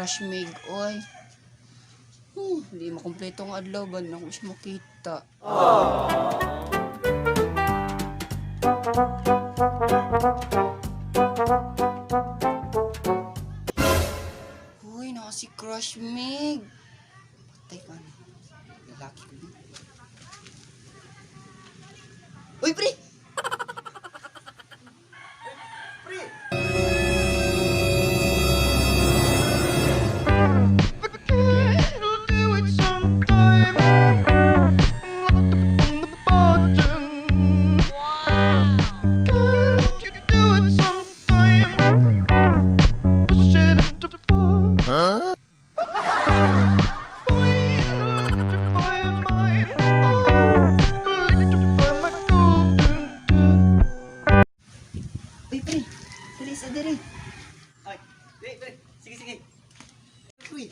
Crush Mig, oy. Di makumpleto ang adlaw ba na ako siya makita. Uy, naka si Crush Mig. Patay ka na. Lalaki ko yun. Uy, pre! Uy, pre! Dali sa diri. Ay, pre, pre. Sige, sige. Pre.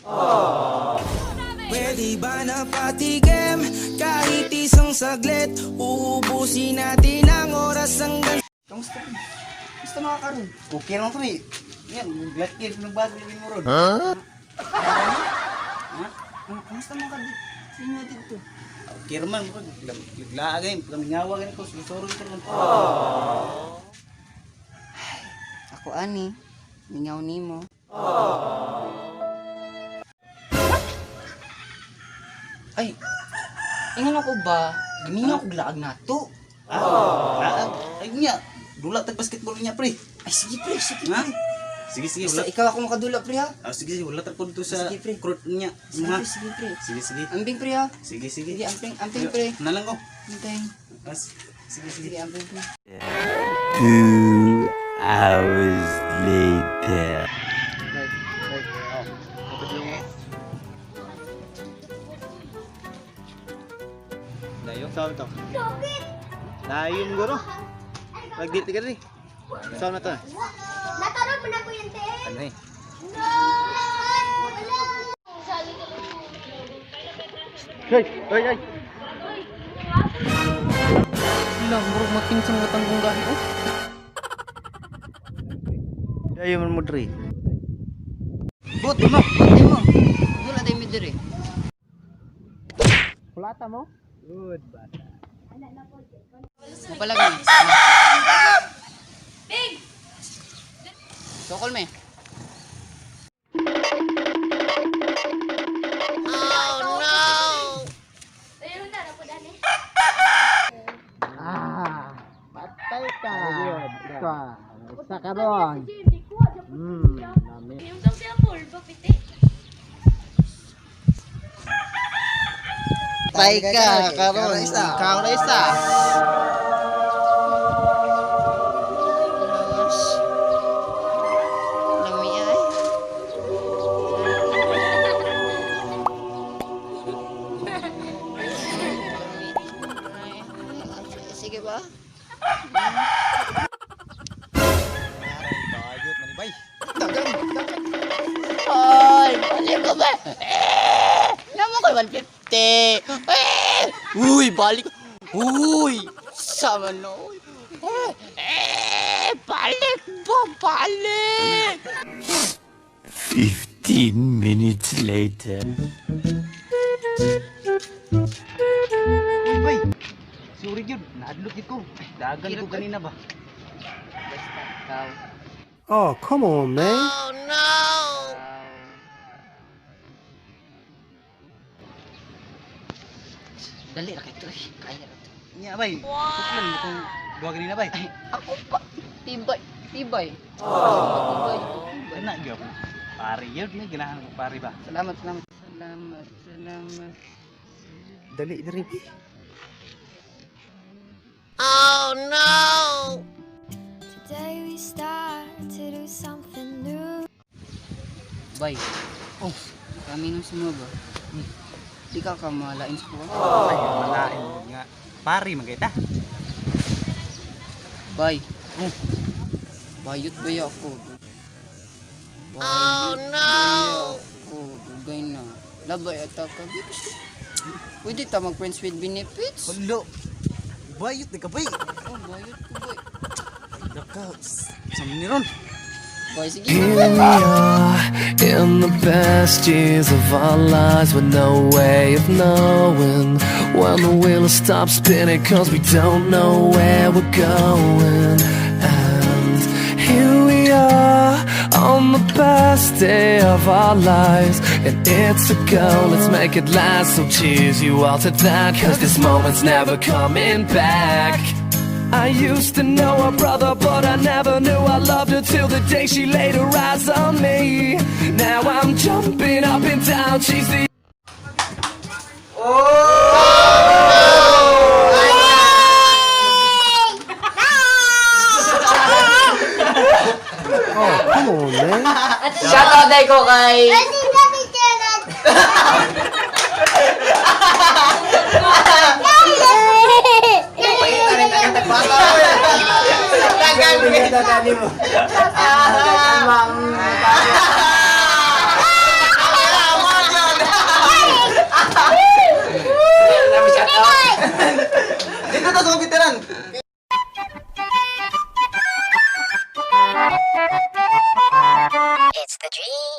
Pwede ba na patikim kahit isang saglit? Uubusin natin ang oras hanggang Kamusta ka? Kamusta mga karon? Okay lang, pre. Yan, glad kid ng bago mo ron. Ha? Kamusta mga ka sa inyo dito? Okay raman mo. Laglaag ay, pamingawa gani ko, susuro ko ron. Ako ani, mingaw nimo. Ay, ingon ako ba? Gimingaw ko laag nato. Ah, laag. Ay niya, dula tag basketball niya, pre. Ay, sige pre, sige Ha? pre. Sige, sige, Basta wala. ikaw ako makadula pre ha. Ah, sige, sige, wala tag dito sa Sige, pre. court niya. Sige Ha? pre, sige pre. Sige, sige. Ambing pre ha. Sige, sige. Sige, amping, amping pre. Na lang ko. Amping. Ah, sige, sige. Sige, amping pre. 2 hours later. Dayo. Saan to? Dayon guro. Pagdito ka rin. Saan na to? Nataron mo na ko yan, te. Ano eh? No! Wala! Hey, hey, hey. Lang, bro, makinsang matanggong gahi oh. Dayo man mo dre. Bot mo, bot mo. Dula tayo midire. Plata mo? Good bata. Mapalag mi. Big! Sokol me. Ayun na, napudan eh. Ah, patay ka. Ito, isa ka doon. Dami. Yung daw siya, pulbo, piti. Patay ka, karon. Ikaw na isa. Los. Lami ay. Sige ba? Bayot man bay. Ay, balik ko ba? Eh! Naman ko 150. Eh! Uy, balik. Uy, sama na. Uy. Eh, eh, balik ba? Balik! 15 minutes later. Uy, bay. Sorry gyud, naadlok gyud ko. Ay, dagan ko ganina ba. Basta ikaw. Oh, come on, man. Dali ra kay to. Eh. Kaya ra to. Nya bay. Suklan mo kung duha ganina bay. Ay, ako pa. Tibay, tibay. Tibay, tibay. Ana gyud ako. Pare yun, may ganahan ko pare ba. Salamat, salamat. Salamat, salamat. Dali diri bi. Today we start to do something new. Bay. Oh, kami nung sumaba. Di ka kamalain sa kuha. Ay, malain nga. Pare man kita. Bay. Oh. Bayot ba ako? Bayot oh, no! Ako. Dugay na. Labay ata ka. Pwede ta mag friends with benefits? Hello. Bayot ni ka bay. Oh, bayot ko bay. Daka sa ni ron. Boy, sige. Here we are in the best years of our lives with no way of knowing when the wheel will stop spinning, 'cause we don't know where we're going. And here we are on the best day of our lives, and it's a go, let's make it last. So cheers you all to that, 'cause this moment's never coming back. I used to know her brother, but I never knew I loved her till the day she laid her eyes on me. Now I'm jumping up and down, she's the Oh, come on, man. Shoutout dahil ko kay... Tagal mo. Dito ta sa veteran. It's the dream.